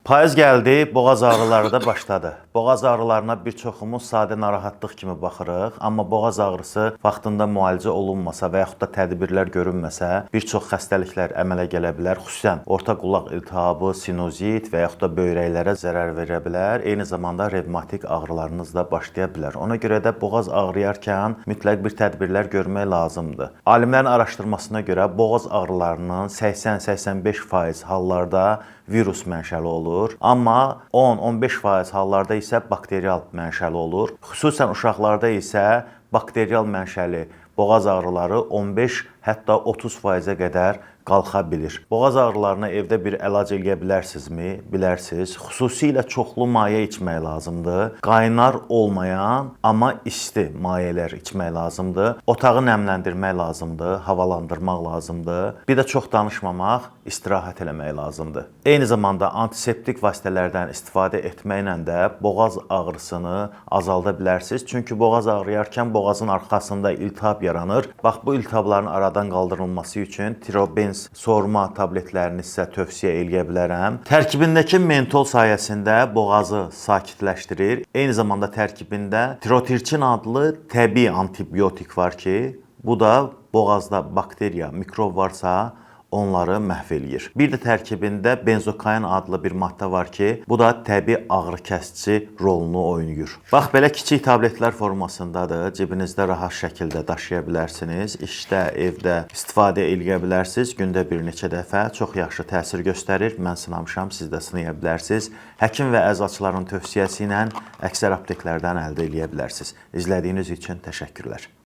Payız gəldi, boğaz ağrıları da başladı. Boğaz ağrılarına bir çoxumuz sadə narahatlıq kimi baxırıq, amma boğaz ağrısı vaxtında müalicə olunmasa və yaxud da tədbirlər görünməsə, bir çox xəstəliklər əmələ gələ bilər. Xüsusən orta qulaq iltihabı, sinuzit və yaxud da böyrəklərə zərər verə bilər. Eyni zamanda revmatik ağrılarınız da başlaya bilər. Ona görə də boğaz ağrıyarkən mütləq bir tədbirlər görmək lazımdır. Alimlərin araşdırmasına görə boğaz ağrılarının 80-85% hallarda virus mənşəli olur, amma 10-15% hallarda isə bakterial mənşəli olur. Xüsusən uşaqlarda isə bakterial mənşəli boğaz ağrıları 15, hətta 30%-ə qədər qalxa bilir. Boğaz ağrılarına evdə bir əlac eləyə bilərsinizmi? Bilərsiniz. Xüsusilə çoxlu maye içmək lazımdır. Qaynar olmayan, amma isti mayələr içmək lazımdır. Otağı nəmləndirmək lazımdır, havalandırmaq lazımdır. Bir də çox danışmamaq, istirahət eləmək lazımdır. Eyni zamanda antiseptik vasitələrdən istifadə etməklə də boğaz ağrısını azalda bilərsiniz. Çünki boğaz ağrıyarkən boğazın arxasında iltihab yaranır. Bax bu iltihabların aradan qaldırılması üçün Tirobens sorma tabletlərini sizə tövsiyə eləyə bilərəm. Tərkibindəki mentol sayəsində boğazı sakitləşdirir. Eyni zamanda tərkibində tirotirçin adlı təbii antibiotik var ki, bu da boğazda bakteriya, mikrob varsa onları məhv eləyir. Bir də tərkibində benzokain adlı bir maddə var ki, bu da təbii ağrı kəsici rolunu oynayır. Bax belə kiçik tabletlər formasındadır. Cibinizdə rahat şəkildə daşıya bilərsiniz. İşdə, evdə istifadə eləyə bilərsiniz. Gündə bir neçə dəfə çox yaxşı təsir göstərir. Mən sınamışam, siz də sınaya bilərsiniz. Həkim və əczaçıların tövsiyəsi ilə əksər apteklərdən əldə eləyə bilərsiniz. İzlədiyiniz üçün təşəkkürlər.